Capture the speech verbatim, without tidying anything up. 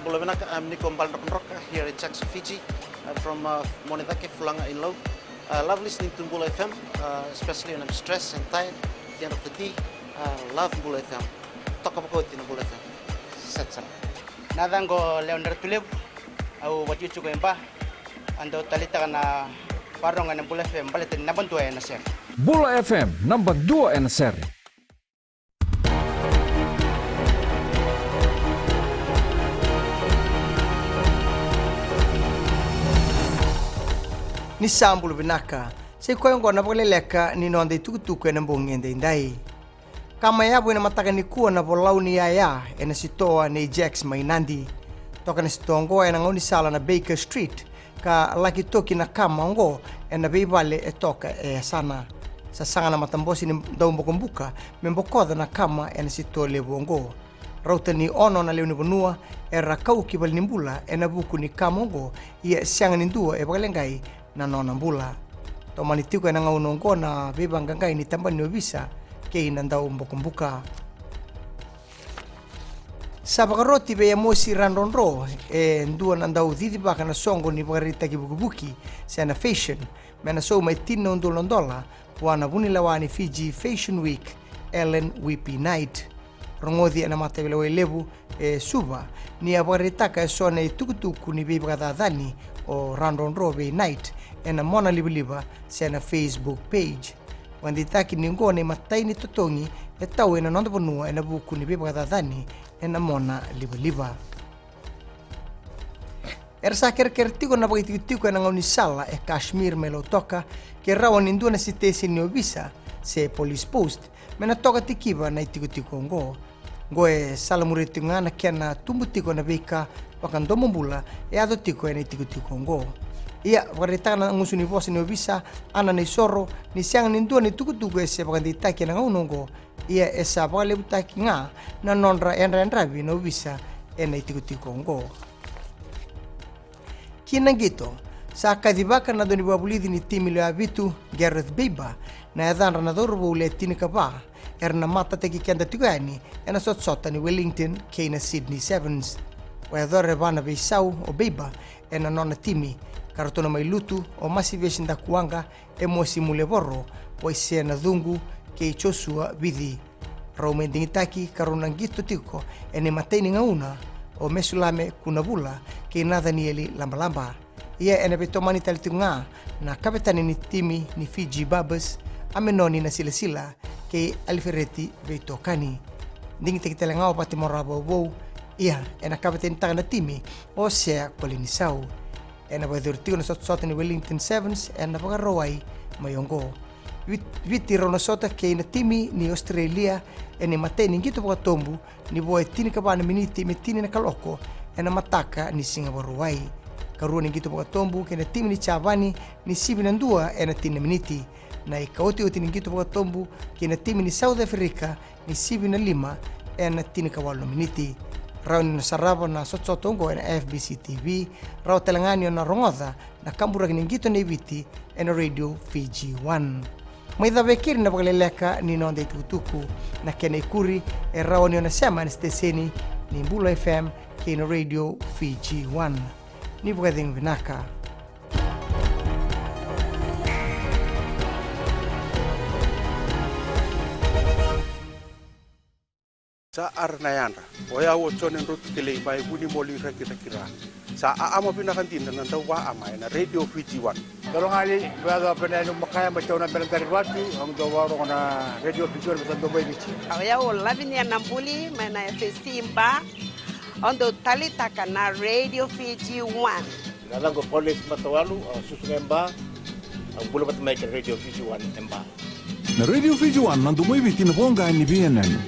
Bula vinaka, I'm Niko Baledrokadroka here at Jackson, Fiji. I'm from uh, Monedake, Fulaga in Lau. I love listening to Bula F M, uh, especially when I'm stressed and tired at the end of the day. I love Bula F M. Toka vakaoti na Bula F M. Set sara. Na yacaqu o Lewa ni Ratulevu, au vakaitikotiko e Ba. Au dau taleitaka na vakarorogo ena Bula F M baleta ni naba dua ena sere. Bula F M, naba dua ena sere. Ni sa bula vinaka. Sa i koya oqo na vakaleleka ni noda itukutuku ena bogi edaidai. Kama yavu ena mataka nikua na volau ni yaya ena sitoa nei Jax mai Nadi. Toka na sitoa oqo ena gaunisala na Baker Street, ka laki toki na kama oqo ena veivale e toka e yasana. Sasaga na matabose ni daubokobuka me bokoca na kama ena sitoa levu oqo. Rauta ni ono na lewe ni vanua era kau ki valenibula ena vuku ni kama oqo, ia sega ni dua e vakaleqai na nona bula. Tomani tiko ena gauna oqo na veivaqaqai ni tabana ni ovisa kei na daubokobuka. Sa vakaroti vei Emosi Radrodro e dua na dau cicivaka na soqo ni vakaraitaki vukivuki se na fashion me na sauma e tini na udolu na dola vua na vunilewa ni Fiji Fashion Week, Ellen Whippy Knight. Rogoci ena mataveilewai levu e Suva ni a vakaraitaka eso na itukutuku ni veivakacacani o Radrodro vei Knight ena mona livaliva se na Facebook page. Vakadeitaki ni oqo na imatai ni totogi e tau ena noda vanua ena vuku ni veivakacacani ena mona livaliva. Era sa kerekere tiko na vakaitikotiko ena gaunisala e Kashmir mai Lautoka, ke rawa ni dua na siteseni ni ovisa se police post me na toka tikiva na itikotiko oqo. Oqo e salamuria tiko ga na kena tubu tiko na veika vakadomobula e yaco tiko ena itikotiko oqo. Ia, vakaraitaka na gusu ni vosa ni ovisa Ana Naisoro ni sega ni dua na itukutuku e se vakadeitaki ena gauna oqo, ia e sa vakalevutaki ga na nodra yadrayadravi na ovisa ena itikotiko oqo. Ki na qito, sa kacivaka na dauniveivakatotogani vakavulici ni timi lewe vitu, Gareth Baber, na yacadra na cauravou le tinikava era na matataki keda tiko yani ena sotasota ni Wellington kei na Sydney Sevens. Vakayacora e va na veisau o Baber ena nona timi, ka ratou na mai lutu o Masivesi Dakuwaqa, Emosi Mulevoro, Waisea Nacuqu kei Joshua Vici. Rau mai digitaki ka rau na qito tiko ena imatai ni gauna o Mesulame Kunavula kei Nacanieli Labalaba. Ia ena veitomani tale tiko ga na kavetani ni timi ni Fiji Babas, Amenoni Nasilasila kei Alifereti Veitokani. Digitaki tale ga o Vatimora Vauvou, ia ena kavetanitaka na timi o Sea Kolinisau. Ena vakayacori tiko na sotasota ni Wellington Sevens ena Vakarauwai mai oqo. Vit-, Viti rau na sota kei na timi ni Australia ena imatai ni qito vakatobu ni vo e tinikava na miniti me tini na kaloko ena mataka ni Siga Vakarauwai. Karua ni qito vakatobu kei na timi ni Japani ni sivi na dua ena tini na miniti. Na ikaotioti ni qito vakatobu kei na timi ni South Africa ni sivi na lima ena tinikawalu na miniti. Rawa ni na sarava na sotasota oqo ena F B C T V, rawa tale ga ni o na rogoca na kaburaki ni qito nei Viti ena Radio Fiji One. Mai cava e keri na vakaleleka ni noda itukutuku. Na kena ikuri e rawa ni o na sema ena siteseni ni Bula F M kei na Radio Fiji One. Ni vakacegu vinaka. Sa ara na yadra. O yau o Jone Drotukelei mai Vunimoli Rakiraki ra. Sa aama vinaka dina na dau vaama ena Radio Fiji One. Dolo gali, vea dau pena enu makaya mai tau na bela dari vatu, au dau varogo na Radio Fiji One me sa dau mai Viti. O yau o Lavinia Nabuli mai na F S C Ba, au dau talitaka na Radio Fiji One. Na yacaqu o Paulesi Matawalu, au susuga e Ba, au bula vata mai kei na Radio Fiji One e Ba. Na Radio Fiji One, na domo i Viti, na voqa ni veiyanuyanu.